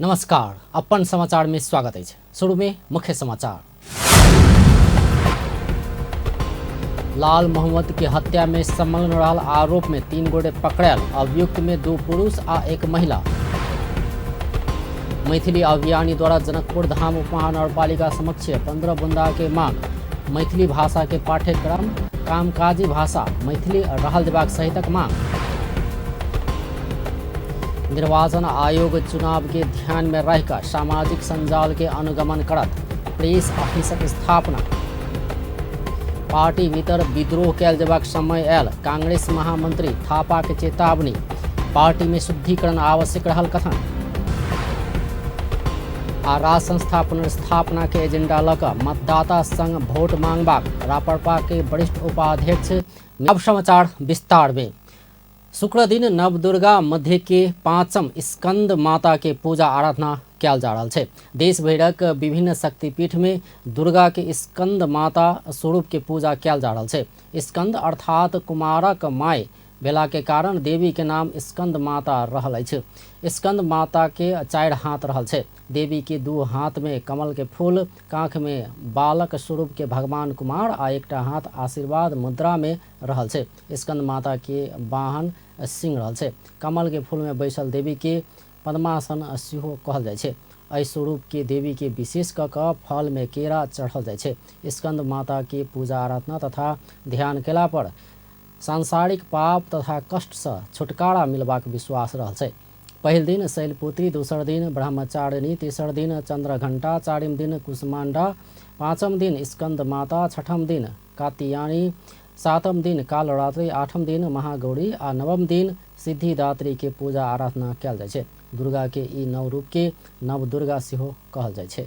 नमस्कार, अपन समाचार में स्वागत अछि। शुरू में मुख्य समाचार। लाल मोहम्मद के हत्या में संलग्न रहल आरोप में 3 गोटे पकड़ायल, अभियुक्त में 2 पुरुष आ 1 महिला। मैथिली अभियानी द्वारा जनकपुर धाम उपमहानगरपालिका समक्ष 15 बुंदा के मांग। मैथिली भाषा के पाठ्यक्रम कामकाजी भाषा मैथिली रहल जेबाक सहितक मांग। निर्वाचन आयोग चुनाव के ध्यान में रहिकऽ सामाजिक संजाल के अनुगमन करत, प्रेस ऑफिसक स्थापना। पार्टी भीतर विद्रोह कयल जेबाक समय आयल, कांग्रेस महामंत्री थापा के चेतावनी। पार्टी में शुद्धिकरण आवश्यक रहल कथन। आ राज संस्था पुनर्स्थापना के एजेंडा लऽ कऽ मतदाता संग वोट मांगबाक रापरपा के वरिष्ठ उपाध्यक्ष। अब समाचार विस्तार में। शुक्र दिन नवदुर्गा मध्य के 5म स्कंद माता के पूजा आराधना कयल जा रहल छै। देश भरिक विभिन्न शक्तिपीठ में दुर्गा के स्कंद माता स्वरूप के पूजा कयल जा रहल छै। स्कंद अर्थात कुमारक my भेला के कारण देवी के नाम स्कंद माता रहल अछि। स्कंद माता के 4 हाथ रहल छै। देवी के 2 हाथ में कमल के फूल, कांख में बालक स्वरूप के भगवान कुमार आ एकटा हाथ आशीर्वाद मुद्रा में रहल छै। स्कंद माता के वाहन सिंह रहल छै। कमल के फूल में बैसल देवी के पद्मासन सेहो कहल जाइ छै। एहि स्वरूप के देवी के विशेष क क फल में केरा चढ़ल जाइ छै। स्कंद माता के पूजा आराधना तथा ध्यान केला पर सांसारिक पाप तथा कष्ट से छुटकारा मिलबाक विश्वास रहल छै। पहिल दिन शैलपुत्री, दोसर दिन ब्रह्मचारिणी, तेसर दिन चंद्रघंटा, चारिम दिन कुष्मांडा, पांचम दिन स्कंद माता, छठम दिन कात्यायनी, सातम दिन कालरात्रि, आठम दिन महागौरी आ नवम दिन सिद्धिदात्री के पूजा आराधना कयल जाइ छै। दुर्गा के ई नव रूप के नवदुर्गा सेहो कहल जाइ छै।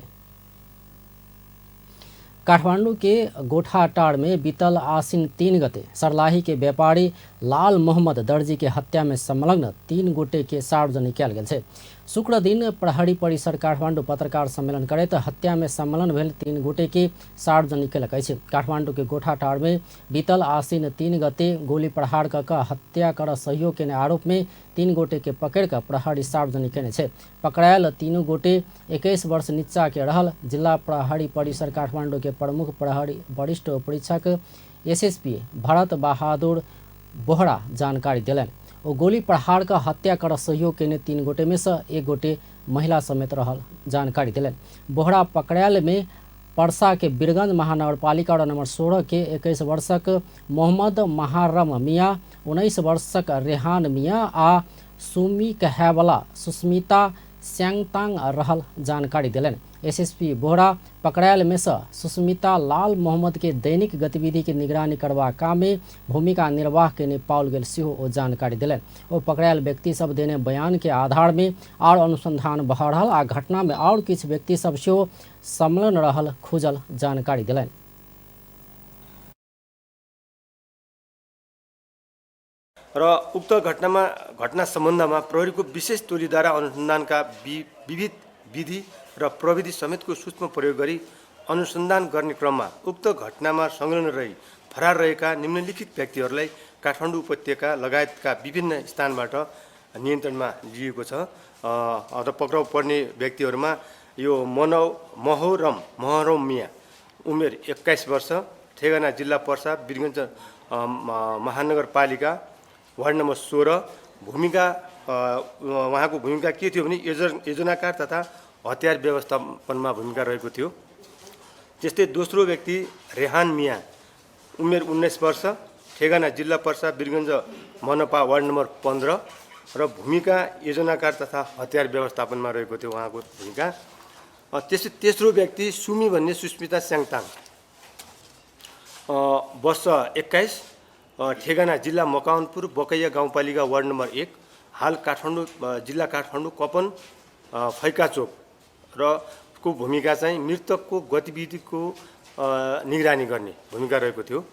काठमांडू के गोठाटार में बीतल आश्विन 3 गते सरलाही के व्यापारी लाल मोहम्मद दर्जी के हत्या में संलग्न 3 गोटे के सार्वजनिक कयल गेल छै। शुक्र दिन प्रहरी परिसर काठमांडू पत्रकार सम्मेलन करैत हत्या में संलग्न भेल 3 गोटे के सार्वजनिक केलक अछि। काठमांडू के गोठाटार में बीतल आश्विन 3 गते गोली प्रहार क क हत्या कर सहयोग केने आरोप में 3 गोटे के पकड़ क प्रहरी सार्वजनिक केने छै। पकड़ायल 3 गोटे 21 वर्ष नीचा के रहल जिला प्रहरी परिसर काठमांडू के प्रमुख प्रहरी वरिष्ठ परीक्षक एसएसपी भरत बहादुर बोहरा जानकारी देलनि। ओ गोली प्रहार क हत्या कर सहयोग केने 3 गोटे में से 1 गोटे महिला समेत रहल जानकारी देलनि। बोहरा पकड़ायल में परसा के बीरगंज महानगरपालिका वार्ड नंबर 16 के 21 वर्षक मोहम्मद महारम मियाँ, 19 वर्षक रेहान मियाँ आ सुमी कहेवाला सुस्मिता स्यांगतांग रहल जानकारी देलनि। एसएसपी बोहरा पकड़ायल में से सुस्मिता लाल मोहम्मद के दैनिक गतिविधि के निगरानी करबा काम में भूमिका निर्वाह केने पाओल गेल सेहो ओ जानकारी देलनि। ओ पकड़ायल व्यक्ति सब देने बयान के आधार में और अनुसंधान भऽ रहल आ घटना में और किछु व्यक्ति सब सेहो संलग्न रहल खुजल जानकारी देलनि। र उक्त घटना सम्बन्धमा प्रहरीको विशेष टोलीद्वारा अनुसन्धानका विविध विधि र प्रविधि समेतको सूक्ष्म प्रयोग गरी अनुसन्धान गर्ने क्रममा उक्त घटनामा संलग्न रही फरार रहेका निम्नलिखित व्यक्तिहरूलाई काठमाडौँ उपत्यका लगायतका विभिन्न स्थानबाट नियन्त्रणमा लिएको छ। अथवा पक्राउ पर्ने व्यक्तिहरूमा यो महरम मिया, उमेर 21 वर्ष, ठेगाना जिल्ला पर्सा, वीरगञ्ज महानगरपालिका, वार्ड नम्बर 16। उहाँको भूमिका के थियो भने योजनाकार तथा हतियार व्यवस्थापनमा भूमिका रहेको थियो। त्यस्तै दोस्रो व्यक्ति रेहान मिया, उमेर 19 वर्ष, ठेगाना जिल्ला पर्सा, वीरगञ्ज मनपा, वार्ड नम्बर 15 र भूमिका योजनाकार तथा हतियार व्यवस्थापनमा रहेको थियो उहाँको भूमिका। त्यस्तै तेस्रो व्यक्ति सुमी भन्ने सुस्मिता स्याङताङ, वर्ष 21, ठेगाना जिल्ला मकवानपुर, बकैया गाउँपालिका, वार्ड नम्बर 1, हाल काठमाडौँ, जिल्ला काठमाडौँ, कपन, फैकाचोक र को भूमिका चाहिँ मृतकको गतिविधिको निगरानी गर्ने भूमिका रहेको थियो।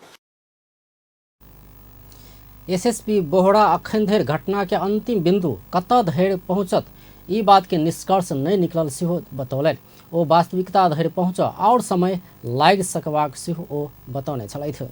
एसएसपी बोहरा अखन धरि घटना के अंतिम बिंदु कतऽ धरि पहुँचत ई बात के निष्कर्ष नहि निकलल सेहो बतौलनि। ओ वास्तविकता धरि पहुँचऽ और समय लागि सकबाक सेहो ओ बतौने छलथि।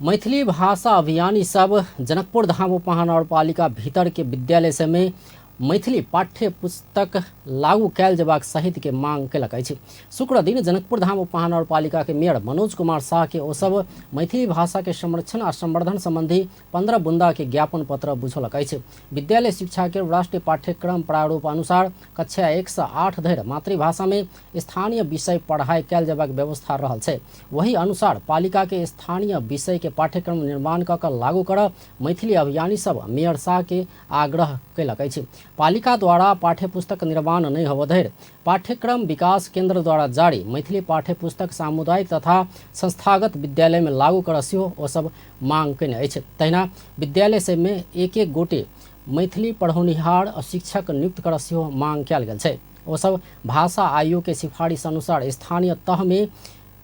मैथिली भाषा अभियानी सब जनकपुर धाम उपमहानगरपालिका भीतर के विद्यालय सब में मैथिली पाठ्य पुस्तक लागू कयल जेबाक सहित के मांग केलक अछि। शुक्र दिन जनकपुर धाम उपमहानगरपालिका के मेयर मनोज कुमार साह के ओ सब मैथिली भाषा के संरक्षण आ संवर्धन संबंधी 15 बुंदा के ज्ञापन पत्र बुझौलक अछि। विद्यालय शिक्षा के राष्ट्रीय पाठ्यक्रम प्रारूप अनुसार कक्षा 1 से 8 धरि मातृभाषा में स्थानीय विषय पढ़ाई कयल जेबाक व्यवस्था रहल छै। वही अनुसार पालिका के स्थानीय विषय के पाठ्यक्रम निर्माण क के लागू कर मैथिली अभियानी सब मेयर साह के आग्रह केलक अछि। पालिका द्वारा पाठ्यपुस्तक निर्माण नहि होबय धरि पाठ्यक्रम विकास केंद्र द्वारा जारी मैथिली पाठ्यपुस्तक सामुदायिक तथा संस्थागत विद्यालय में लागू कर सेहो ओ सब मांग केने अछि। तहिना विद्यालय सब में एक एक गोटे मैथिली पढ़ौनिहार शिक्षक नियुक्त कर सेहो मांग कयल गेल छै। ओ सब भाषा आयोग के सिफारिश अनुसार स्थानीय तह में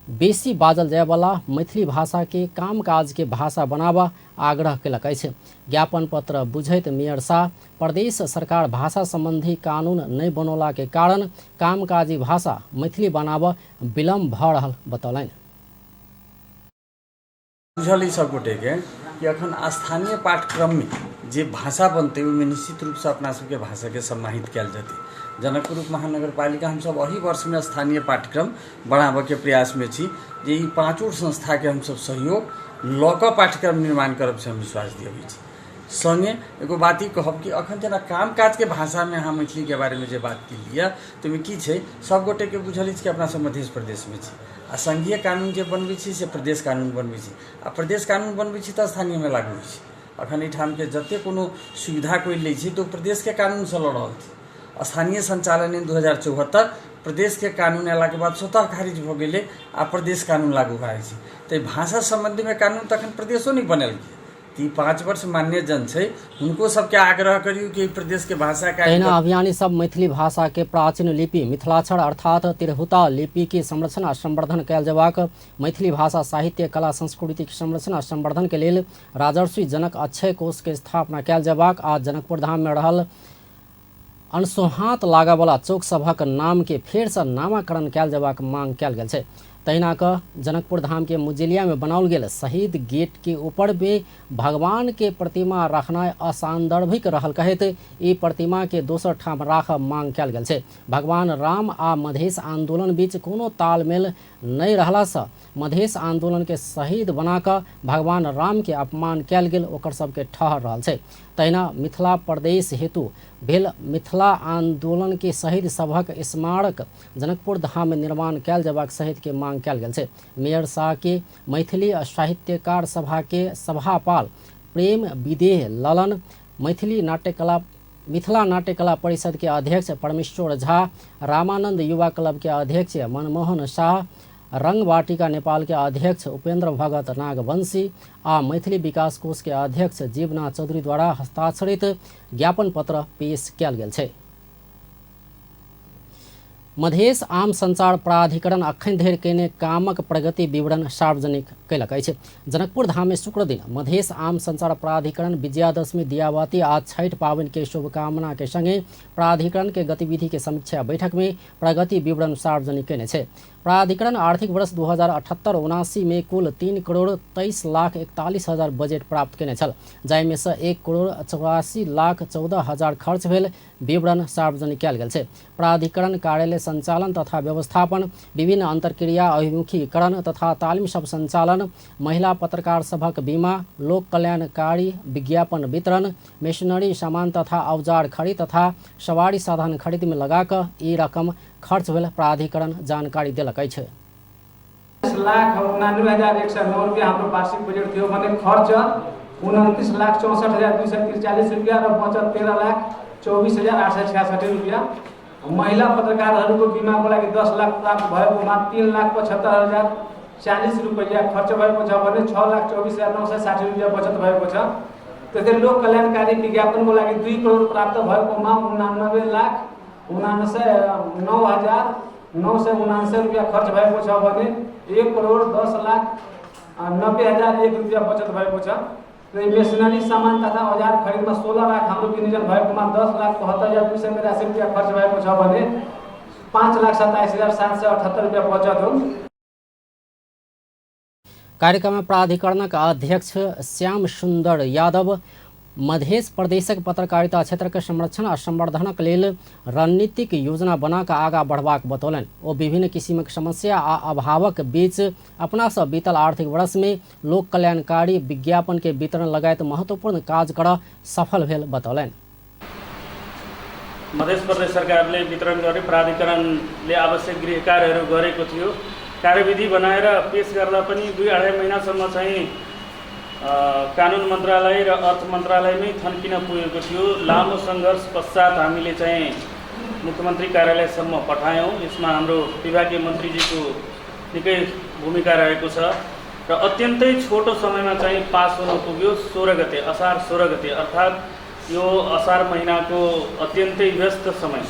बेसी बाजल जायवला मैथिली भाषा के कामकाज के भाषा बनाबऽ आग्रह केलक अछि। ज्ञापन पत्र बुझैत मेयर साह प्रदेश सरकार भाषा संबंधी कानून नहि बनौला के कारण कामकाजी भाषा मैथिली बनाबऽ विलम्ब भऽ रहल बतौलनि। बुझल अइ सब गोटेके कि अखन स्थानीय पाठ्यक्रममे जे भाषा बनतै ओहिमे निश्चित रूपसँ अपना सबके भाषाके समाहित कयल जेतै। जनकपुर उप महानगरपालिका हमसब एहि वर्षमे स्थानीय पाठ्यक्रम बनाबऽके प्रयासमे छी जे ई पाँचो संस्थाके हमसब सहयोग लऽ कऽ पाठ्यक्रम निर्माण करब से हम विश्वास दिअबै छी। सङ्गे एगो बात ई कहब कि अखन जेना काम काजके भाषामे अहाँ मैथिलीके बारेमे जे बात केलियै तऽ ओहिमे की छै सब गोटेके बुझल अछि कि अपना सब मधेश प्रदेशमे छी आ संघीय कानून जे बनबै छी से प्रदेश कानून बनबै छी आ प्रदेश कानून बनबै छी तऽ स्थानीयमे लागू होइ छै। अखन एहिठामके जते कोनो सुविधा कोइ लै छै तऽ ओ प्रदेशके कानूनसँ लऽ रहल छै। स्थानीय सञ्चालन ऐन 2074 प्रदेशके कानून अयलाके बाद स्वतः खारिज भऽ गेलै आ प्रदेश कानून लागू भए जाइ छै। तऽ भाषा सम्बन्धीमे कानून तऽ अखन प्रदेशो नहि बनेलकै। तऽ ई 5 वर्ष मान्य जन छै हुनको सबके आग्रह करियौ कि एहि प्रदेशके भाषाके। तहिना अभियानी सब मैथिली भाषा के प्राचीन लिपि मिथिलाक्षर अर्थात तिरहुता लिपि के संरक्षण आ संवर्धन कयल जेबाक, मैथिली भाषा साहित्य कला संस्कृति के संरक्षण आ संवर्धन के लेल राजर्षि जनक अक्षय कोष के स्थापना कयल जेबाक आ जनकपुर धाम में रहल अनसोहाँत लागऽवला चौक सभक नाम के फेरसँ नामाकरण कयल जेबाक मांग कयल गेल छै। तहिना कऽ जनकपुर धाम के मुजेलिया में बनाओल गेल शहीद गेट के ऊपर में भगवान के प्रतिमा रखनाइ असान्दर्भिक रहल कहैत ई प्रतिमा के दोसर ठाम राखऽ मांग कयल गेल छै। भगवान राम आ मधेश आंदोलन बीच कोनो तालमेल नहि रहलासँ मधेश आंदोलन के शहीद बना कऽ भगवान राम के अपमान कयल गेल ओकर सबके ठहर रहल छै। तहिना मिथिला प्रदेश हेतु भेल मिथिला आंदोलन के शहीद सभक स्मारक जनकपुर धाम में निर्माण कयल जेबाक सहित के मांग कयल गेल छै। मेयर साह के मैथिली साहित्यकार सभा के सभापाल प्रेम विदेह ललन, मैथिली नाट्यकला मिथिला नाट्यकला परिषद के अध्यक्ष परमेश्वर झा, रामानंद युवा क्लब के अध्यक्ष मनमोहन शाह, रंगवाटिका नेपाल के अध्यक्ष उपेंद्र भगत नागवंशी आ मैथिली विकास कोष के अध्यक्ष जीवनाथ चौधरी द्वारा हस्ताक्षरित ज्ञापन पत्र पेश कयल गेल छै। मधेश आम संचार प्राधिकरण अखन धरि केने कामक प्रगति विवरण सार्वजनिक कयलक अछि। जनकपुर धाम में शुक्र दिन मधेश आम संचार प्राधिकरण विजयादशमी, दियाबाती आ छठि पाबनि के शुभकामना के संगे प्राधिकरण के गतिविधि के समीक्षा बैठक में प्रगति विवरण सार्वजनिक केने छै। प्राधिकरण आर्थिक वर्ष 2078-79 में कुल 3,23,41,000 बजेट प्राप्त केने छल, जाहिमे सँ 1,84,14,000 खर्च भेल विवरण सार्वजनिक कयल गेल छै। प्राधिकरण कार्यालय संचालन तथा व्यवस्थापन, विभिन्न अंतर्क्रिया अभिमुखीकरण तथा तालिम सब संचालन, महिला पत्रकार सभक बीमा, लोक कल्याणकारी विज्ञापन वितरण, मेशनरी सामान तथा औजार खरीद तथा सवारी साधन खरीद में लगा कऽ ई रकम खर्च भेल प्राधिकरण जानकारी देलक अछि। 1,89,109 रुपियाँ हाम्रो वार्षिक बजेट थियो भने खर्च 29,64,243 रुपियाँ र बचत 13,24,866 रुपियाँ। महिला पत्रकारहरूको बिमाको लागि 10 लाख प्राप्त भएकोमा 3,75,040 रुपियाँ खर्च भएको छ भने 6,24,960 रुपियाँ बचत भएको छ। त्यस्तै लोक कल्याणकारी विज्ञापनको लागि 2 करोड प्राप्त भएकोमा 89,09,999 रुपियाँ खर्च भएको छ भने 1,10,90,001 रुपियाँ बचत भएको छ। र मेसनरी सामान तथा औजार खरिदमा 16 लाख हाम्रो विनियोजन भएकोमा 10,72,283 रुपियाँ खर्च भएको छ भने 5,27,778 रुपियाँ बचत हो। कार्यक्रममा प्राधिकरणका अध्यक्ष श्याम सुन्दर यादव, मध्य प्रदेशक पत्रकारिता क्षेत्रक संरक्षण आ संवर्धनक लेल रणनीतिक योजना बना कऽ आगाँ बढ़बाक बतौलनि। ओ विभिन्न किसिमक समस्या आ अभावक बीच अपनासँ बीतल आर्थिक वर्षमे लोक कल्याणकारी विज्ञापन के वितरण लगायत महत्वपूर्ण काज करऽ सफल भेल बतौलनि। मध्य प्रदेश सरकारले वितरण गर्ने प्राधिकरणले आवश्यक गृह कार्यहरू गरेको थियो। कार्यविधि बनाएर पेश गर्दा पनि 2-2.5 महिनासम्म चाहिँ कानुन मन्त्रालय र अर्थ मन्त्रालयमै थन्किन पुगेको थियो। लामो सङ्घर्ष पश्चात हामीले चाहिँ मुख्यमन्त्री कार्यालयसम्म पठायौँ। यसमा हाम्रो विभागीय मन्त्रीजीको निकै भूमिका रहेको छ र अत्यन्तै छोटो समयमा चाहिँ पास हुन पुग्यो 16 गते, असार 16 गते, अर्थात् यो असार महिनाको अत्यन्तै व्यस्त समय।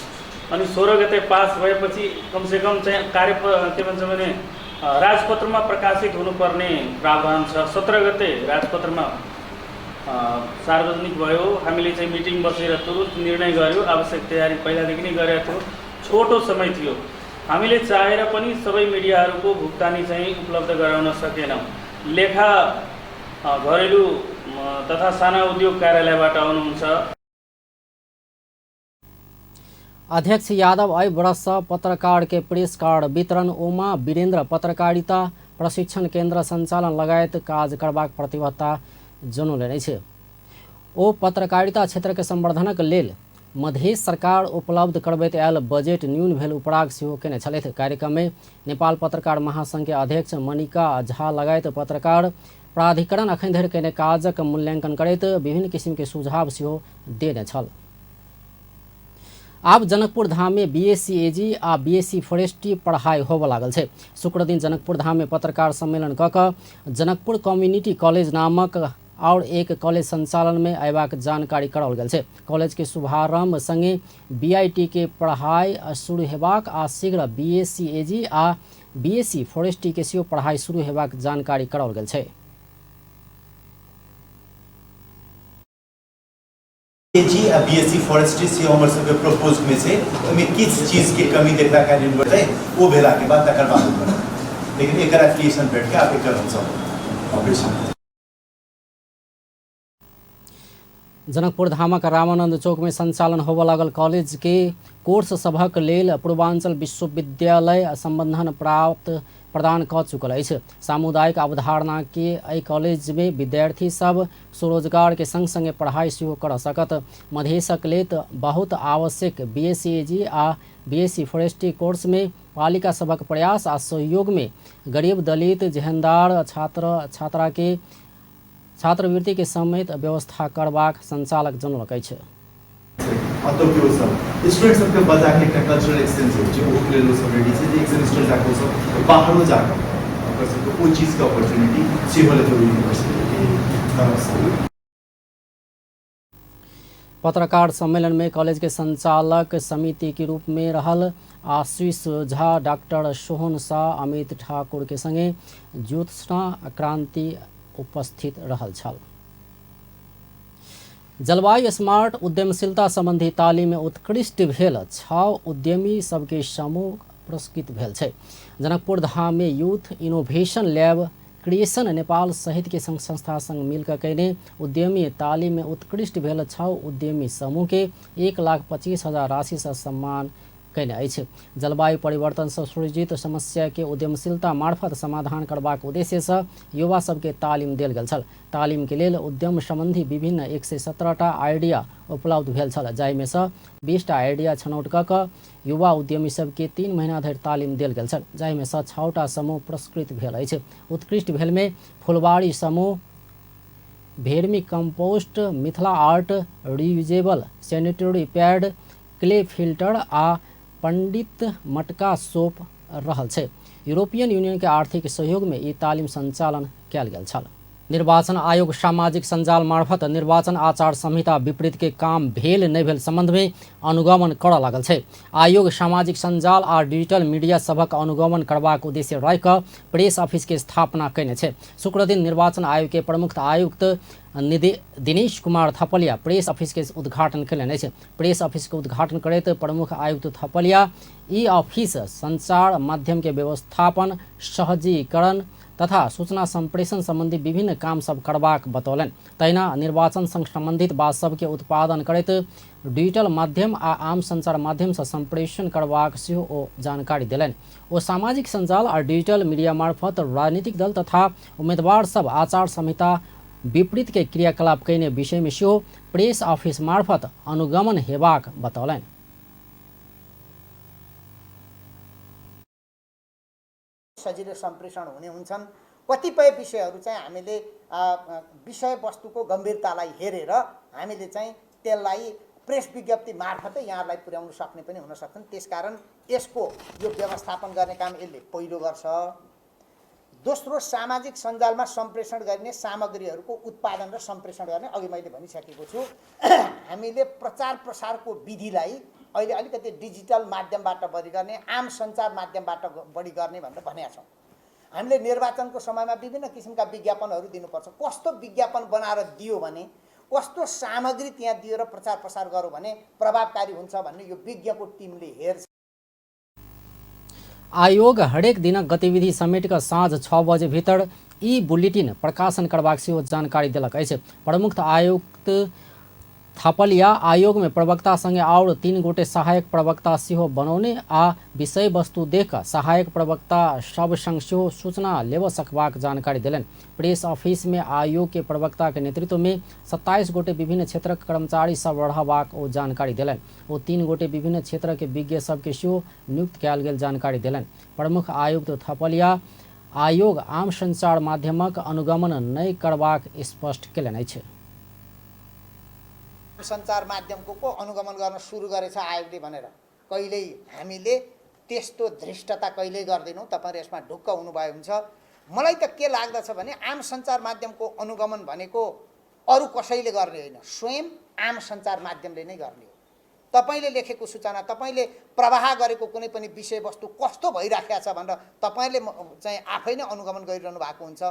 अनि 16 गते पास भएपछि कमसेकम चाहिँ कार्य के भन्छ भने राजपत्रमा प्रकाशित हुनुपर्ने प्रावधान छ। 17 गते राजपत्रमा सार्वजनिक भयो। हामीले चाहिँ मिटिङ बसेर तुरुन्त निर्णय गर्यो। आवश्यक तयारी पहिलादेखि नै गरेका थियौँ। छोटो समय थियो, हामीले चाहेर पनि सबै मिडियाहरूको भुक्तानी चाहिँ उपलब्ध गराउन सकेनौँ। लेखा घरेलु तथा साना उद्योग कार्यालयबाट आउनुहुन्छ। अध्यक्ष यादव एहि वर्षसँ पत्रकार के प्रेस कार्ड वितरण, उमा वीरेन्द्र पत्रकारिता प्रशिक्षण केन्द्र संचालन लगायत काज करबाक प्रतिबद्धता जनौलनि अछि। ओ पत्रकारिता क्षेत्रके संवर्धनक लेल मधेश सरकार उपलब्ध करबैत आयल बजेट न्यून भेल उपराग सेहो केने छलथि। कार्यक्रममे नेपाल पत्रकार महासंघ के अध्यक्ष मणिका झा लगायत पत्रकार प्राधिकरण अखन धरि केने काजक मूल्यांकन करैत विभिन्न किसिमके सुझाव सेहो देने छल। आब जनकपुर धाम में बीएससी एजी आ बीएससी फॉरेस्ट्री पढ़ाई होबऽ लागल छै। शुक्रदिन जनकपुर धाम में पत्रकार सम्मेलन कऽ कऽ जनकपुर कम्युनिटी कॉलेज नामक और एक कॉलेज संचालन में अयबाक जानकारी कराओल गेल छै। कॉलेज के शुभारंभ संगे बीआईटी के पढ़ाई शुरू हेबाक आ शीघ्र बीएससी एजी आ बीएससी फॉरेस्ट्री के सेहो पढ़ाई शुरू हेबाक जानकारी कराओल गेल छै। एजी आ बीएससी फॉरेस्ट्री सेहो हमर सबके प्रपोज में छै। ओहिमे किछु चीजके कमी देखला कारण छै, ओ भेलाके बाद तकर बाद बनत, लेकिन एकर एप्लीकेशन भेट के आब एकर हमसब ऑपरेशन। जनकपुर धामक रामानंद चौक में संचालन होबऽ लागल कॉलेज के कोर्स सभक लेल पूर्वांचल विश्वविद्यालय संबंधन प्राप्त प्रदान कऽ चुकल अछि। सामुदायिक अवधारणा के एहि कॉलेज में विद्यार्थी सब स्वरोजगार के संग संगे पढ़ाई सेहो कर सकत। मधेशक लेल बहुत आवश्यक बीएससी एजी आ बीएससी फॉरेस्ट्री कोर्स में पालिका सभक प्रयास आ सहयोग में गरीब दलित जेहनदार छात्र छात्रा के छात्रवृत्ति के समेत व्यवस्था करबाक संचालक जनौलक अछि। अतौके ओ सब स्टूडेंट सबके बजाके एकटा कल्चरल एक्सचेंज होइ छै, ओहोके लेल ओ सब रेडी छै जे एक सेमेस्टर जाकऽ ओ सब बाहरो जाकऽ ओकर सबके ओ चीजके अपॉर्चुनिटी सेहो लेतै ओहि यूनिवर्सिटीके तरफसँ। पत्रकार सम्मेलन में कॉलेज के संचालक समिति के रूप में रहल आशीष झा, डॉक्टर सोहन शाह, अमित ठाकुर के संगे ज्योत्सना क्रांति उपस्थित रहल छल। जलवायु स्मार्ट उद्यमशीलता संबंधी तालीम में उत्कृष्ट भेल 6 उद्यमी सबके समूह पुरस्कृत भेल छै। जनकपुर धाम में youth innovation lab creation Nepal सहित के संघ संस्था संग मिलकर कयने उद्यमी तालीम में उत्कृष्ट भेल 6 उद्यमी समूह के 1,25,000 राशि से सम्मान कयने अछि। जलवायु परिवर्तन से सृजित समस्या के उद्यमशीलता मार्फत समाधान करबाक उद्देश्य से युवा सबके तालीम देल गेल छल। तालीम के लेल उद्यम संबंधी विभिन्न 117 आइडिया उपलब्ध भेल छल, जाहिमे से 20 आइडिया छनौट कऽ कऽ युवा उद्यमी सबके 3 महीना धरि तालीम देल गेल छल, जाहिमे से 6 समूह पुरस्कृत भेल अछि। उत्कृष्ट भेलमे फुलवारी समूह, vermi compost, Mithila art, reusable sanitary pad, clay filter आ पंडित मटका सोप रहल छै। यूरोपियन यूनियन के आर्थिक सहयोग में ई तालीम संचालन कयल गेल छल। निर्वाचन आयोग सामाजिक सञ्जाल मार्फत निर्वाचन आचार संहिता विपरीत के काम भेल नहि भेल संबंध में अनुगमन करऽ लागल छै। आयोग सामाजिक सञ्जाल आ डिजिटल मीडिया सभक अनुगमन करबाक उद्देश्य राखि कऽ प्रेस ऑफिस के स्थापना कयने छै। शुक्रदिन निर्वाचन आयोग के प्रमुख आयुक्त दिनेश कुमार थपलिया प्रेस ऑफिस के उद्घाटन कयलनि अछि। प्रेस ऑफिस के उद्घाटन करैत प्रमुख आयुक्त थपलिया ई ऑफिस संचार माध्यम के व्यवस्थापन, सहजीकरण, तथा सूचना संप्रेषण संबंधी विभिन्न काम सब करबाक बतौलनि। तहिना निर्वाचन संग संबंधित बात सबके उत्पादन करैत डिजिटल माध्यम आ आम संचार माध्यम से संप्रेषण करबाक सेहो ओ जानकारी देलनि। ओ सामाजिक सञ्जाल आ डिजिटल मीडिया मार्फत राजनीतिक दल तथा उम्मेदवार सब आचार संहिता विपरीत के क्रियाकलाप कयने विषय में सेहो प्रेस ऑफिस मार्फत अनुगमन हेबाक बतौलनि। सजिलो सम्प्रेषण हुने हुन्छन्। कतिपय विषयहरू चाहिँ हामीले विषयवस्तुको गम्भीरतालाई हेरेर हामीले चाहिँ त्यसलाई प्रेस विज्ञप्ति मार्फतै यहाँहरूलाई पुर्याउन सक्ने पनि हुन सक्छन्। त्यसकारण यसको यो व्यवस्थापन गर्ने काम यसले पहिलो गर्छ। दोस्रो, सामाजिक सञ्जालमा सम्प्रेषण गरिने सामग्रीहरूको उत्पादन र सम्प्रेषण गर्ने, अघि मैले भनिसकेको छु। हामीले प्रचार प्रसारको विधिलाई अहिले अलिकति डिजिटल माध्यमबाट बढी गर्ने, आम सञ्चार माध्यमबाट बढी गर्ने भनेर भनेका छौँ। हामीले निर्वाचनको समयमा विभिन्न किसिमका विज्ञापनहरू दिनुपर्छ। कस्तो विज्ञापन बनाएर दियो भने, कस्तो सामग्री त्यहाँ दिएर प्रचार प्रसार गर्यो भने प्रभावकारी हुन्छ भन्ने यो विज्ञको टिमले हेर्छ। आयोग हरेक दिनक गतिविधि समेट कऽ साँझ 6 बजे भीतर ई बुलेटिन प्रकाशन करबाक सेहो जानकारी देलक अछि। प्रमुख आयुक्त थापलिया आयोग में प्रवक्ता संगे आओर 3 गोटे सहायक प्रवक्ता सेहो बनौने आ विषय वस्तु देख कऽ सहायक प्रवक्ता सब संग सेहो सूचना लेबऽ सकबाक जानकारी देलनि। प्रेस ऑफिस में आयोग के प्रवक्ता के नेतृत्व में 27 गोटे विभिन्न क्षेत्रक कर्मचारी सब रहबाक ओ जानकारी देलनि। ओ 3 गोटे विभिन्न क्षेत्र के विज्ञ सबके सेहो नियुक्त कयल गेल जानकारी देलनि। प्रमुख आयुक्त थपलिया आयोग आम संचार माध्यमक अनुगमन नहि करबाक स्पष्ट केलनि अछि। सञ्चार माध्यमको पो अनुगमन गर्न सुरु गरेछ आयोगले भनेर कहिल्यै हामीले त्यस्तो धृष्टता कहिल्यै गर्दैनौँ। तपाईँहरू यसमा ढुक्क हुनुभयो हुन्छ। मलाई त के लाग्दछ भने आम सञ्चार माध्यमको अनुगमन भनेको अरू कसैले गर्ने होइन, स्वयं आम सञ्चार माध्यमले नै गर्ने हो। तपाईँले लेखेको सूचना, तपाईँले प्रवाह गरेको कुनै पनि विषयवस्तु कस्तो भइराखेको छ भनेर तपाईँले चाहिँ आफै नै अनुगमन गरिरहनु भएको हुन्छ।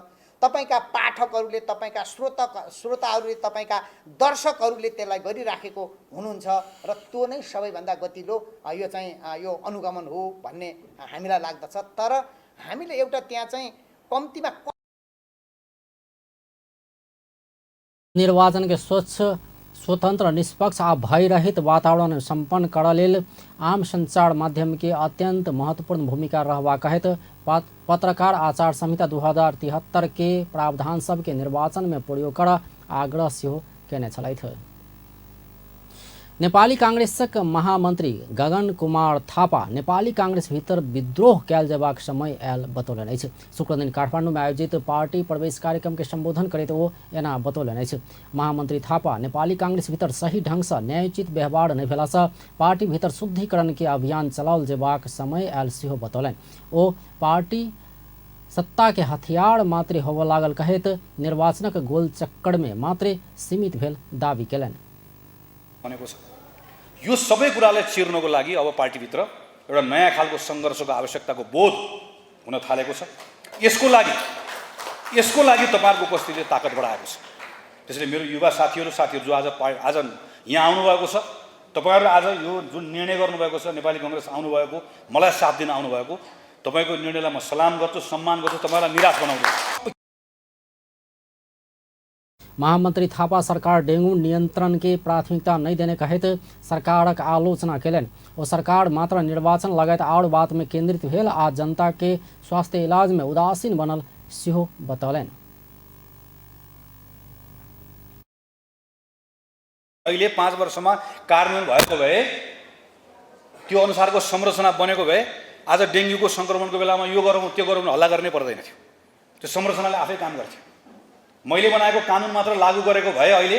तपाईँका पाठकहरूले, तपाईँका श्रोताहरूले, तपाईँका दर्शकहरूले त्यसलाई गरिराखेको हुनुहुन्छ र त्यो नै सबैभन्दा गतिलो यो चाहिँ यो अनुगमन हो भन्ने हामीलाई लाग्दछ। तर हामीले एउटा त्यहाँ चाहिँ कम्तीमा निर्वाचन के स्वच्छ, स्वतंत्र, निष्पक्ष आ भयरहित वातावरण सम्पन्न करऽ लेल आम संचार माध्यम के अत्यंत महत्वपूर्ण भूमिका रहबाक कहैत पत्रकार आचार संहिता 2073 के प्रावधान सबके निर्वाचन में प्रयोग करऽ आग्रह सेहो केने छलथि। नेपाली कांग्रेसक महामंत्री गगन कुमार थापा नेपाली कांग्रेस भीतर विद्रोह कयल जेबाक समय आयल बतौलनि अछि। शुक्रदिन काठमाडौँमे आयोजित पार्टी प्रवेश कार्यक्रम के संबोधन करैत ओ एना बतौलनि अछि। महामंत्री थापा नेपाली कांग्रेस भीतर सही ढंगसँ न्यायोचित व्यवहार नहि भेलासँ पार्टी भीतर शुद्धिकरण के अभियान चलाओल जेबाक समय आयल सेहो बतौलनि। ओ पार्टी सत्ता के हथियार मात्रे होबऽ लागल कहैत निर्वाचनक गोल चक्कर में मात्रे सीमित भेल दावी केलनि। बनेको छ। यो सबै कुरालाई चिर्नको लागि अब पार्टीभित्र एउटा नयाँ खालको सङ्घर्षको आवश्यकताको बोध हुन थालेको छ। यसको लागि तपाईँहरूको उपस्थितिले ताकत बढाएको छ। त्यसैले मेरो युवा साथीहरू जो आज यहाँ आउनुभएको छ, तपाईँहरूले आज यो जुन निर्णय गर्नुभएको छ, नेपाली कङ्ग्रेस आउनुभएको, मलाई साथ दिन आउनुभएको, तपाईँको निर्णयलाई म सलाम गर्छु, सम्मान गर्छु, तपाईँलाई निराश बनाउँछु। महामंत्री थापा सरकार डेंगू नियंत्रण के प्राथमिकता नहीं देने कहैत सरकारक आलोचना केलनि। ओ सरकार मात्र निर्वाचन लगायत और बात में केंद्रित भेल आ जनता के स्वास्थ्य इलाज में उदासीन बनल सेहो बतौलनि। अहिले 5 वर्षमा कार्यान्वयन भएको भए, त्यो अनुसारको संरचना बनेको भए आज डेङ्गुको सङ्क्रमणको बेलामा यो गरौँ त्यो गरौँ हल्ला गर्नै पर्दैन थियो। त्यो संरचनाले आफै काम गर्थ्यो। मैले बनाएको कानुन मात्र लागू गरेको भए अहिले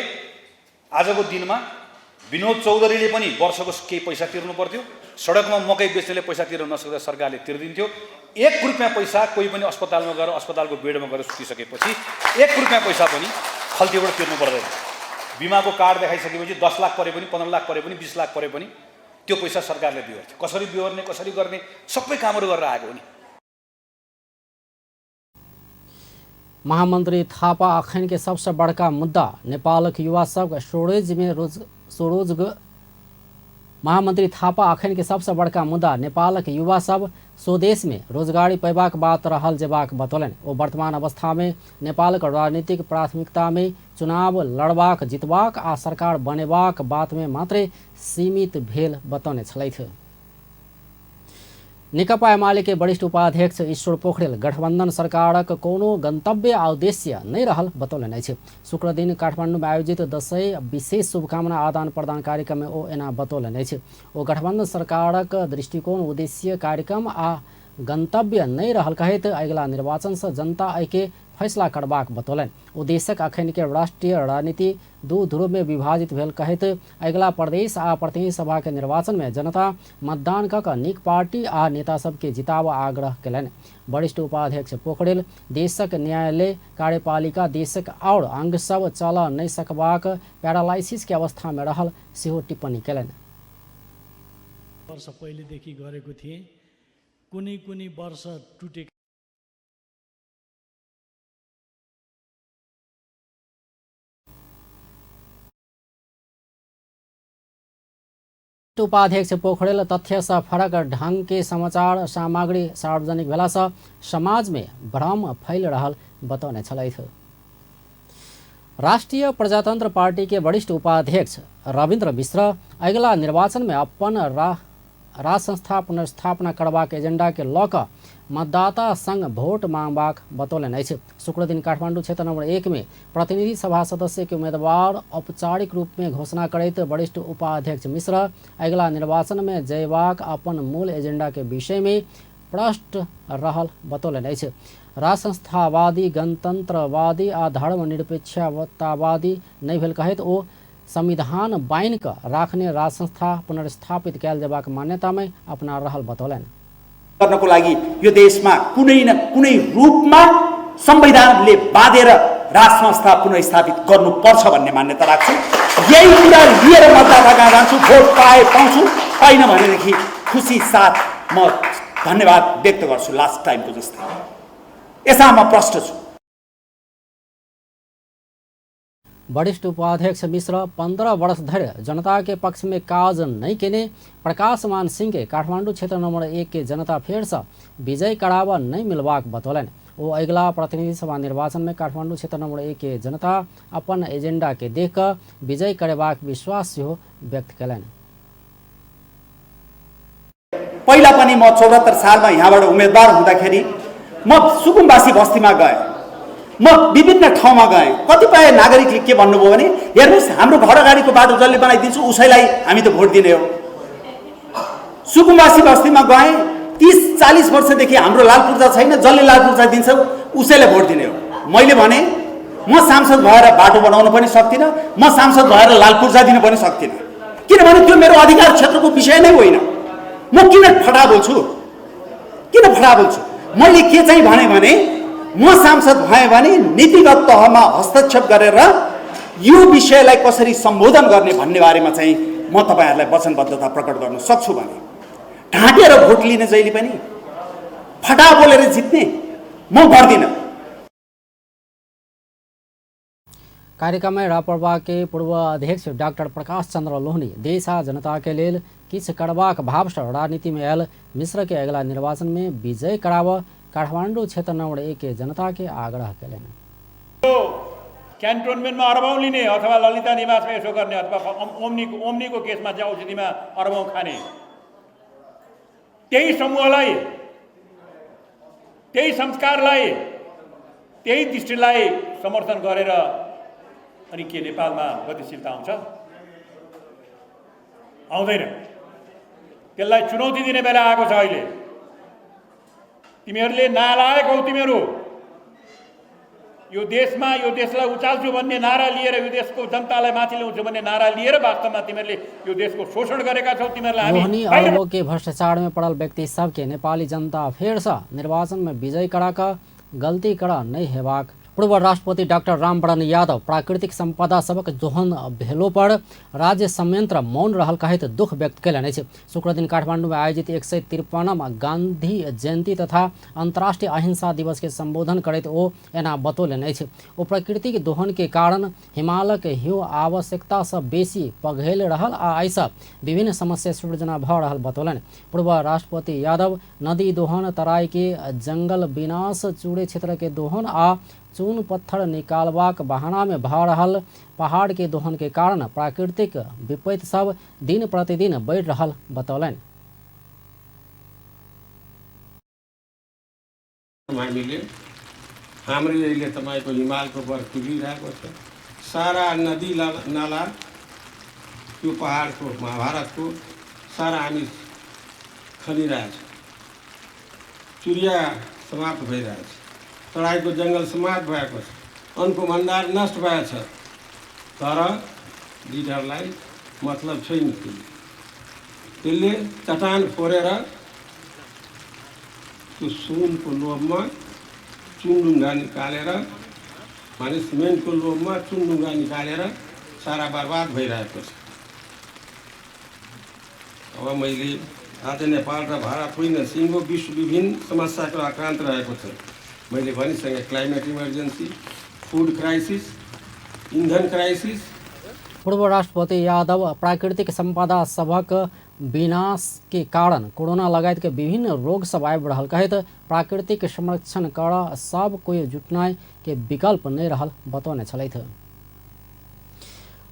आजको दिनमा विनोद चौधरीले पनि वर्षको केही पैसा तिर्नु पर्थ्यो, सडकमा मकै बेच्नेले पैसा तिर्न नसक्दा सरकारले तिर्दिन्थ्यो। 1 रुपियाँ पैसा कोही पनि अस्पतालमा गएर अस्पतालको बेडमा गएर सुतिसकेपछि 1 रुपियाँ पैसा पनि खल्तीबाट तिर्नु पर्दैन। बिमाको कार्ड देखाइसकेपछि 10 लाख परे पनि, 15 लाख परे पनि, 20 लाख परे पनि त्यो पैसा सरकारले बिहोर्थ्यो। कसरी बिहोर्ने, कसरी गर्ने, सबै कामहरू गरेर आएको हो नि। महामंत्री थापा अखन के सबसे बड़का मुद्दा नेपालक युवा सब स्वरोजगार महामंत्री थापा अखन के सबसे बड़का मुद्दा नेपालक युवा सब स्वदेश में रोजगारी पैबाक बात रहल जेबाक बतौलनि। ओ वर्तमान अवस्था में नेपालक राजनीतिक प्राथमिकता में चुनाव लड़बाक, जितबाक आ सरकार बनेबाक बात में मात्रे सीमित भेल बतौने छलथि। नेकपा एमाले के वरिष्ठ उपाध्यक्ष ईश्वर पोखरेल गठबंधन सरकारक कोनो गंतव्य आ उद्देश्य नहि रहल बतौलनि अछि। शुक्रदिन काठमांडू में आयोजित दसैँ विशेष शुभकामना आदान प्रदान कार्यक्रम में ओ एना बतौलनि अछि। ओ गठबंधन सरकारक दृष्टिकोण, उद्देश्य, कार्यक्रम आ गंतव्य नहि रहल कहैत अगिला निर्वाचन से जनता एहिके फैसला करबाक बतौलनि। ओ देशक अखन के राष्ट्रीय राजनीति दू ध्रुव में विभाजित भेल कहैत अगिला प्रदेश आ प्रतिनिधि सभा के निर्वाचन में जनता मतदान क नीक पार्टी आ नेता सबके जिताब आग्रह केलनि। वरिष्ठ उपाध्यक्ष पोखरेल देशक न्यायालय, कार्यपालिका, देशक और अंग सब चल नहि सकबाक पैरालिसिस के अवस्था में रहल सेहो टिप्पणी केलनि। वर्ष पहिलेदेखि गरेको थिएँ, कुनै कुनै वर्ष टुटे उपाध्यक्ष पोखरेल तथ्य से फरक ढंग के समाचार सामग्री सार्वजनिक भेला से समाज में भ्रम फैल रहल बतौने छलथि। राष्ट्रिय प्रजातंत्र पार्टी के वरिष्ठ उपाध्यक्ष रविन्द्र मिश्र अगिला निर्वाचन में अपन राज संस्था पुनर्स्थापना करबाक एजेंडा के लऽ कऽ मतदाता संग वोट मांगबाक बतौलनि अछि। शुक्रदिन काठमांडू क्षेत्र नंबर 1 में प्रतिनिधि सभा सदस्य के उम्मीदवार औपचारिक रूप में घोषणा करैत वरिष्ठ उपाध्यक्ष मिश्र अगिला निर्वाचन में जयबाक अपन मूल एजेंडा के विषय में प्रष्ट रहल बतौलनि अछि। राज संस्थावादी, गणतंत्रवादी आ धर्मनिरपेक्षतावादी नहि भेल कहैत ओ संविधान बान्हि कऽ राखने राज संस्था पुनर्स्थापित कयल जेबाक मान्यता में अपना रहल बतौलनि। गर्नको लागि यो देशमा कुनै न कुनै रूपमा संविधानले बाँधेर राज संस्था पुनर्स्थापित गर्नुपर्छ भन्ने मान्यता राख्छु। यही कुरा लिएर मतदाता कहाँ जान्छु, भोट पाए पाउँछु, पाइनँ भनेदेखि खुसी साथ म धन्यवाद व्यक्त गर्छु लास्ट टाइमको जस्तै। यसमा म प्रष्ट छु। वरिष्ठ उपाध्यक्ष मिश्र 15 वर्ष धरि जनता के पक्ष में काज नहीं केने प्रकाशमान सिंह के काठमांडू क्षेत्र नंबर 1 के जनता फेर से विजय करावा नहीं मिलबाक बतौलनि। ओ अगिला प्रतिनिधि सभा निर्वाचन में काठमांडू क्षेत्र नंबर 1 के जनता अपन एजेंडा के देख कऽ विजय करेबाक विश्वास सेहो व्यक्त कयलनि। पहिला पनि म 74 सालमा यहाँबाट उम्मेदवार हुँदाखेरि म सुकुम्बासी बस्तीमा गएँ, म विभिन्न ठाउँमा गएँ। कतिपय नागरिकले के भन्नुभयो भने हेर्नुहोस् हाम्रो घर अगाडिको बाटो जसले बनाइदिन्छु उसैलाई हामी त भोट दिने हो। सुकुम्बासी बस्तीमा गएँ, 30-40 वर्षदेखि हाम्रो लाल पूर्जा छैन, जसले लाल पूर्जा दिन्छ उसैलाई भोट दिने हो। मैले भने म सांसद भएर बाटो बनाउन पनि सक्दिनँ, म सांसद भएर लाल पूर्जा दिन पनि सक्दिनँ, किनभने त्यो मेरो अधिकार क्षेत्रको विषय नै होइन। म किन फटा बोल्छु, किन फटा बोल्छु? मैले के चाहिँ भने भने म सांसद भएँ भने नीतिगत तहमा हस्तक्षेप गरेर यो विषयलाई कसरी सम्बोधन गर्ने भन्ने बारेमा चाहिँ म तपाईँहरूलाई वचनबद्धता प्रकट गर्न सक्छु भने ढाँटेर भोट लिने जहिले पनि फटा बोलेर जित्ने म गर्दिनँ। कार्यक्रम में राप्रपा के पूर्व अध्यक्ष डॉक्टर प्रकाश चंद्र लोहनी देश आ जनता के लेल किछु करबाक भाव से राजनीति में आयल मिश्र के अगिला निर्वाचन में विजय कराब काठमांडू क्षेत्र नंबर 1 के जनता के आग्रह कयलनि। क्यान्टोनमेन्टमा अरबौँ लिने अथवा ललिता निवासमा यसो गर्ने अथवा ओम्नीको केसमा चाहिँ औषधिमा अरबौँ खाने त्यही समूहलाई, त्यही संस्कारलाई, त्यही दृष्टिलाई समर्थन गरेर अनि के नेपालमा गतिशीलता आउँछ? आउँदैन। त्यसलाई चुनौती दिने बेला आएको छ अहिले। तिमीहरूले नालायक हौ, तिमीहरू यो देशमा यो देशलाई उचाल्छु भन्ने नारा लिएर, यो देशको जनतालाई माथि ल्याउँछु भन्ने नारा लिएर वास्तवमा तिमीहरूले यो देशको शोषण गरेका छौ। तिमीहरूलाई हामी अरबों के भ्रष्टाचार में पड़ल व्यक्ति सबके नेपाली जनता फेर से निर्वाचन में विजय करा कऽ गलती करा नहीं हेबाक पूर्व राष्ट्रपति डाक्टर रामवरण यादव प्राकृतिक सम्पदा सबक दोहन भेलो पर राज्य संयंत्र मौन रहल कहैत दुख व्यक्त कयलनि अछि। शुक्रदिन काठमांडू में आयोजित 153 गांधी जयंती तथा अंतर्राष्ट्रीय अहिंसा दिवस के संबोधन करैत ओ एना बतौलनि अछि। ओ प्राकृतिक दोहन के कारण हिमालयक हिम आवश्यकता सँ बेसी पघैल रहल आ एहिसँ विभिन्न समस्या सृजना भऽ रहल बतौलनि। पूर्व राष्ट्रपति यादव नदी दोहन, तराई के जंगल विनाश, चूड़े क्षेत्र के दोहन आ चून पत्थर निकालबाक बहाना में भऽ रहल पहाड़ के दोहन के कारण प्राकृतिक विपत्ति सब दिन प्रतिदिन बढ़ि रहल बतौलनि। हामीले हाम्रो अहिले तपाईँको हिमालको बर्फ पिघलिरहेको छ, सारा नदी नाला त्यो पहाडको महाभारतको सारा हामी खनिरहेछौँ, चुरिया समाप्त भइरहेछ, तराईको जङ्गल समाप्त भएको छ, अन्नको भण्डार नष्ट भएको छ, तर लिडरलाई मतलब छैन। त्यसले चट्टान फोरेर त्यो सुनको लोभमा चुनडुङ्गा निकालेर, माने सिमेन्टको लोभमा चुनडुङ्गा निकालेर सारा बर्बाद भइरहेको छ। अब मैले आज नेपाल र भारत होइन, सिङ्गो विश्व विभिन्न समस्याको आक्रान्त रहेको छ। मैले भनिसकेँ, क्लाइमेट इमर्जेन्सी, फुड क्राइसिस, इन्धन क्राइसिस। पूर्व राष्ट्रपति यादव प्राकृतिक सम्पदा सभक विनाश के कारण कोरोना लगायत के विभिन्न रोग सब आबि रहल कहैत प्राकृतिक संरक्षण कर सब कोई जुटनाइ के विकल्प नहि रहल बतौने छलथि।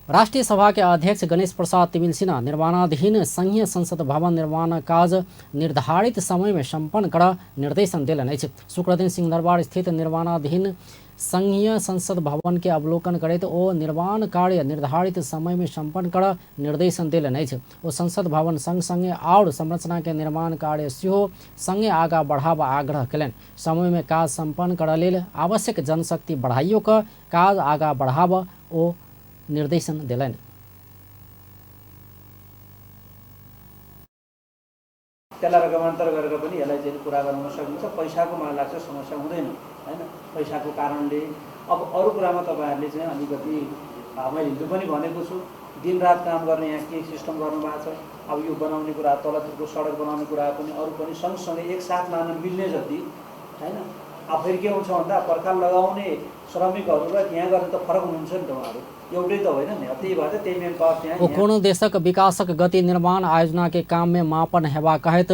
राष्ट्रिय सभा के अध्यक्ष गणेश प्रसाद तिमिल सिन्हा निर्माणाधीन संघीय संसद भवन निर्माण काज निर्धारित समय में सम्पन्न कर निर्देशन देलनि अछि। शुक्रदिन सिंहदरबार स्थित निर्माणाधीन संघीय संसद भवन के अवलोकन करैत ओ निर्माण कार्य निर्धारित समय में सम्पन्न कर निर्देशन देलनि अछि। ओ संसद भवन संग संगे आओर संरचना के निर्माण कार्य सेहो संगे आगा बढ़ाबऽ आग्रह कयलनि। समय में काज सम्पन्न करऽ लेल आवश्यक जनशक्ति बढ़ाइयो कऽ काज आगा बढ़ाबऽ ओ निर्देशन देलनि। त्यसलाई रकमान्तर गरेर पनि यसलाई चाहिँ पुरा गराउन सकिन्छ। पैसाको मलाई लाग्छ समस्या हुँदैन, हैन? पैसाको कारणले अब अरू कुरामा तपाईहरुले चाहिँ अलिकति मैले हिजो पनि भनेको छु, दिनरात काम गर्ने यहाँ के सिस्टम गर्नुभएको छ। अब यो बनाउने कुरा, तलतिरको सडक बनाउने कुरा पनि अरू पनि सँगसँगै एकसाथ लान मिल्ने जति, हैन? अब फेरि के हुन्छ भन्दा पर्खाल लगाउने श्रमिकहरू र यहाँ गर्ने त फरक हुनुहुन्छ नि त, उहाँहरू एउटै त होइन नि। त्यही भएर त्यही मेन पावर त्यहाँ। ओ कोनो देशक विकासक गति निर्माण आयोजना के काम में मापन हेबा कहैत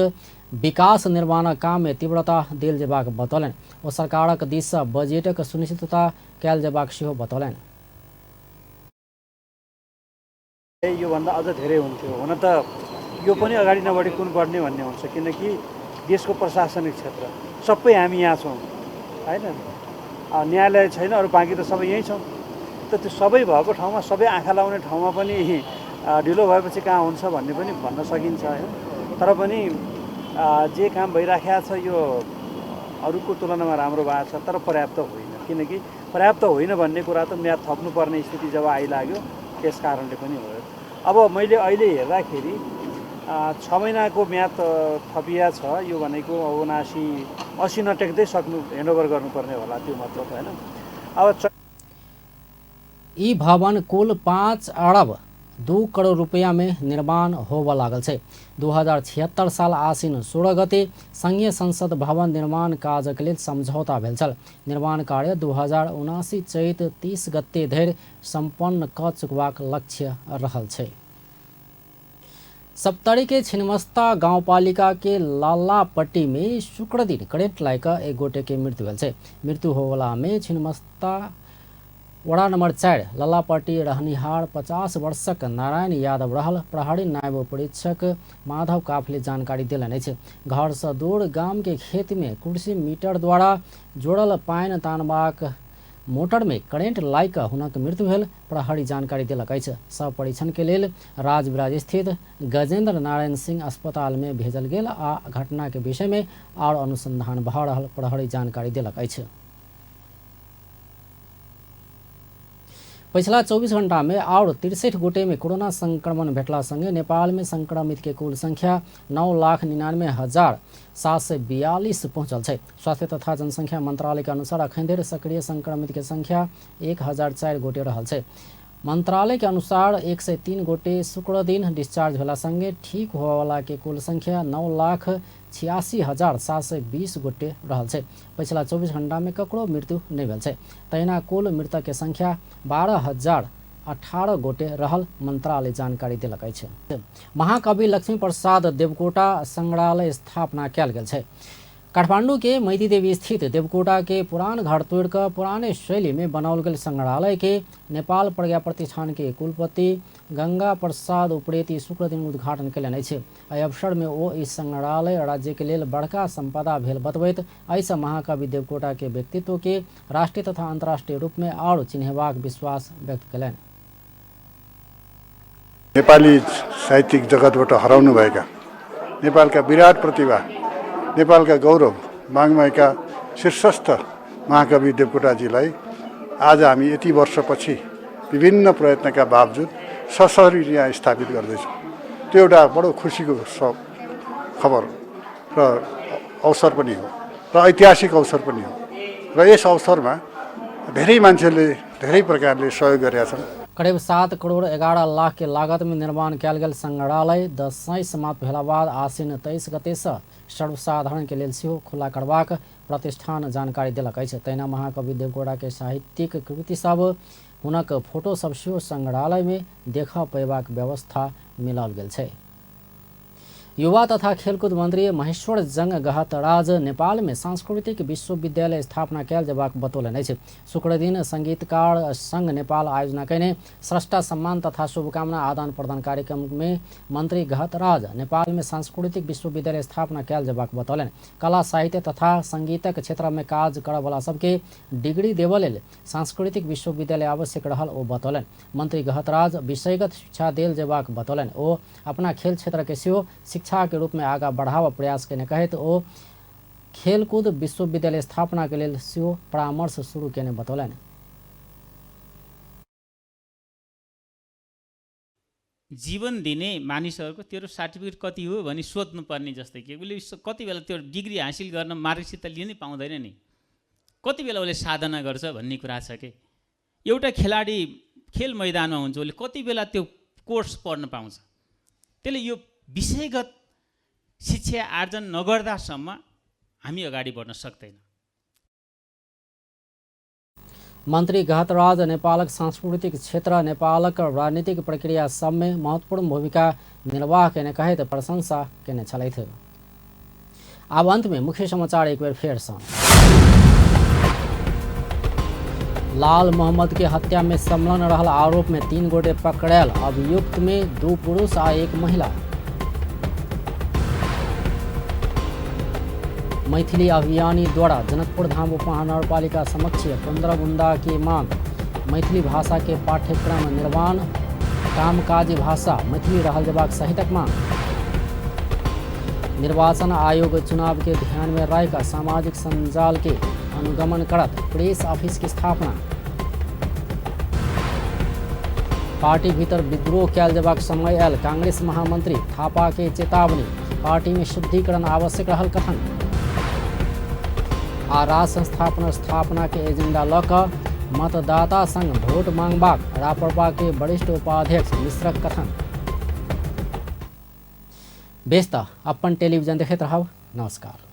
विकास निर्माण काम में तीव्रता देल जेबाक बतौलनि। ओ सरकारक दिस सँ बजटक सुनिश्चितता कयल जेबाक सेहो बतौलनि। योभन्दा अझ धेरै हुन्थ्यो। हुन त यो पनि अगाडि नबढी कुन बढ्ने भन्ने हुन्छ, किनकि देशको प्रशासनिक क्षेत्र सबै हामी यहाँ छौँ, हैन? न्यायालय छैन, अरू बाँकी त सबै यहीँ छौँ। त त्यो सबै भएको ठाउँमा, सबै आँखा लाउने ठाउँमा पनि ढिलो भएपछि कहाँ हुन्छ भन्ने पनि भन्न सकिन्छ, हैन? तर पनि जे काम भइराखेको छ यो अरूको तुलनामा राम्रो भएको छ, तर पर्याप्त होइन। किनकि पर्याप्त होइन भन्ने कुरा त म्याद थप्नुपर्ने स्थिति जब आइलाग्यो त्यस कारणले पनि हो। अब मैले अहिले हेर्दाखेरि 6 महिनाको म्याद थपिया छ, यो भनेको 79 80 नटेक्दै सक्नु ह्यान्डओभर गर्नुपर्ने होला, त्यो मतलब हैन। अब ई भवन कुल 5 अरब 2 करोड़ रुपया में निर्माण होबऽ लागल छै। 2076 साल आसिन 16 गते संघीय संसद भवन निर्माण काजक लेल समझौता भेल छल। निर्माण कार्य 2079 चैत 30 गते धरि सम्पन्न कऽ चुकबाक लक्ष्य रहल छै। सप्तरी के छिन्नमस्ता गाउँपालिका के लालापट्टी में शुक्रदिन करेंट लागि कऽ एक गोटे के मृत्यु भेल छै। मृत्यु होवला में छिन्नमस्ता वडा नंबर 4 ललापट्टी रहनिहार 50 वर्षक नारायण यादव रहल प्रहरी नायब परीक्षक माधव काफले जानकारी देलनि अछि। घर से दूर गाम के खेत में कृषि मीटर द्वारा जोड़ल पानि तानबाक मोटर में करेंट लागि कऽ हुनक मृत्यु भेल प्रहरी जानकारी देलक अछि। शव परीक्षण के लेल राजविराज स्थित गजेंद्र नारायण सिंह अस्पताल में भेजल गेल आ घटना के विषय में और अनुसंधान भऽ रहल प्रहरी जानकारी देलक अछि। पछिला 24 घंटा में और 63 गोटे में कोरोना संक्रमण भेटला संगे नेपाल में संक्रमित के कुल संख्या 9,99,742 पहुंचल छै। स्वास्थ्य तथा जनसंख्या मंत्रालय के अनुसार अखन धरि सक्रिय संक्रमित के संख्या 1004 गोटे रहल छै। मंत्रालय के अनुसार 103 गोटे शुक्र दिन डिस्चार्ज भेला संगे ठीक होवाला के कुल संख्या 9,86,720 गोटे रहल छै। पछिला 24 घंटा में ककरो मृत्यु नहि भेल छै। तहिना कुल मृतक के संख्या 12,018 गोटे रहल मंत्रालय जानकारी देलक अछि। महाकवि लक्ष्मी प्रसाद देवकोटा संग्रहालय स्थापना कयल गेल छै। काठमांडू के मैतीदेवी स्थित देवकोटा के पुरान घर तोड़ कऽ पुराने शैली में बनाओल गेल संग्रहालय के नेपाल प्रज्ञा प्रतिष्ठान के कुलपति गंगा प्रसाद उप्रेती शुक्र दिन उद्घाटन कयलनि अछि। एहि अवसर में ओ ई संग्रहालय राज्य के लेल बड़का संपदा भेल बतबैत एहिसँ महाकवि देवकोटा के व्यक्तित्व के राष्ट्रीय तथा अंतर्राष्ट्रीय रूप में और चिन्हेबाक विश्वास व्यक्त कयलनि। नेपाली साहित्यिक जगतबाट हराउनुभएका नेपालका विराट प्रतिभा, नेपालका गौरव वाङ्मयका शीर्षस्थ महाकवि देवकोटाजीलाई आज हामी यति वर्षपछि विभिन्न प्रयत्नका बावजुद सशरीर यहाँ स्थापित गर्दैछौँ। त्यो एउटा बडो खुसीको खबर र अवसर पनि हो र ऐतिहासिक अवसर पनि हो र यस अवसरमा धेरै मान्छेले धेरै प्रकारले सहयोग गरेका छन्। करीब 7 करोड़ 11 लाख के लागत में निर्माण कयल गेल संग्रहालय दसैँ समाप्त भेला बाद आश्विन 23 गते से सर्वसाधारण के लेल सेहो खुला करबाक प्रतिष्ठान जानकारी देलक अछि। तहिना महाकवि देवकोटा के साहित्यिक कृति सब हुनक फोटो सब सेहो संग्रहालय में देख पेबाक व्यवस्था मिलाओल गेल छै। युवा तथा खेलकूद मंत्री महेश्वर जंग गहतराज नेपाल में सांस्कृतिक विश्वविद्यालय स्थापना कयल जेबाक बतौलनि अछि। शुक्रदिन संगीतकार संघ नेपाल आयोजना कयने स्रष्टा सम्मान तथा शुभकामना आदान प्रदान कार्यक्रम में मंत्री गहतराज नेपाल में सांस्कृतिक विश्वविद्यालय स्थापना कयल जेबाक बतौलनि। कला साहित्य तथा संगीतक क्षेत्र में काज करऽवला सबके डिग्री देबऽ लेल सांस्कृतिक विश्वविद्यालय आवश्यक रहल ओ बतौलनि। मंत्री गहतराज विषयगत शिक्षा देल जेबाक बतौलनि। ओ अपना खेल क्षेत्र के सेहो शिक्षा के रूप में आगा बढ़ावा प्रयास केने कहैत ओ खेलकूद विश्वविद्यालय स्थापना के लेल सेहो परामर्श शुरू केने बतौलनि। जीवन दिने मानिसहरूको तेरो सर्टिफिकेट कति हो भनी सोध्नुपर्ने जस्तै कि उसले कति बेला त्यो डिग्री हासिल गर्न मार्गसित लिनै पाउँदैन नि, कति बेला उसले साधना गर्छ भन्ने कुरा छ कि एउटा खेलाडी खेल मैदानमा हुन्छ, उसले कति बेला त्यो कोर्स पढ्न पाउँछ। त्यसले यो विषयगत शिक्षा आर्जन नगर्दासम्म हामी अगाडि बढ्न सक्दैन। मंत्री गहतराज नेपालक सांस्कृतिक क्षेत्र नेपालक राजनीतिक प्रक्रिया सबमे महत्वपूर्ण भूमिका निर्वाह केने कहैत प्रशंसा केने छलथि। आब अंत में मुख्य समाचार एक बेर फेर सँ। लाल मोहम्मद के हत्या में संलग्न रहल आरोप में 3 गोटे पकड़ायल, अभियुक्त में 2 पुरुष आ 1 महिला। मैथिली अभियानी द्वारा जनकपुर धाम उपमहानगरपालिका समक्ष 15 बुंदा की मांग, मैथिली भाषा के पाठ्यक्रम निर्माण, कामकाजी भाषा मैथिली रहल जेबाक सहितक मांग। निर्वाचन आयोग चुनाव के ध्यान में राखि सामाजिक संजाल के अनुगमन करत प्रेस ऑफिस की स्थापना। पार्टी भीतर विद्रोह कयल जेबाक समय आयल, कांग्रेस महामंत्री थापा के चेतावनी, पार्टी में शुद्धिकरण आवश्यक रहल कथन। आ राज संस्थापन स्थापना के एजेंडा लऽ कऽ मतदाता संग वोट मांगबाक राप्रपा के वरिष्ठ उपाध्यक्ष मिश्रक कथन। बेस तऽ अपन टेलीविजन देखैत रहब। नमस्कार।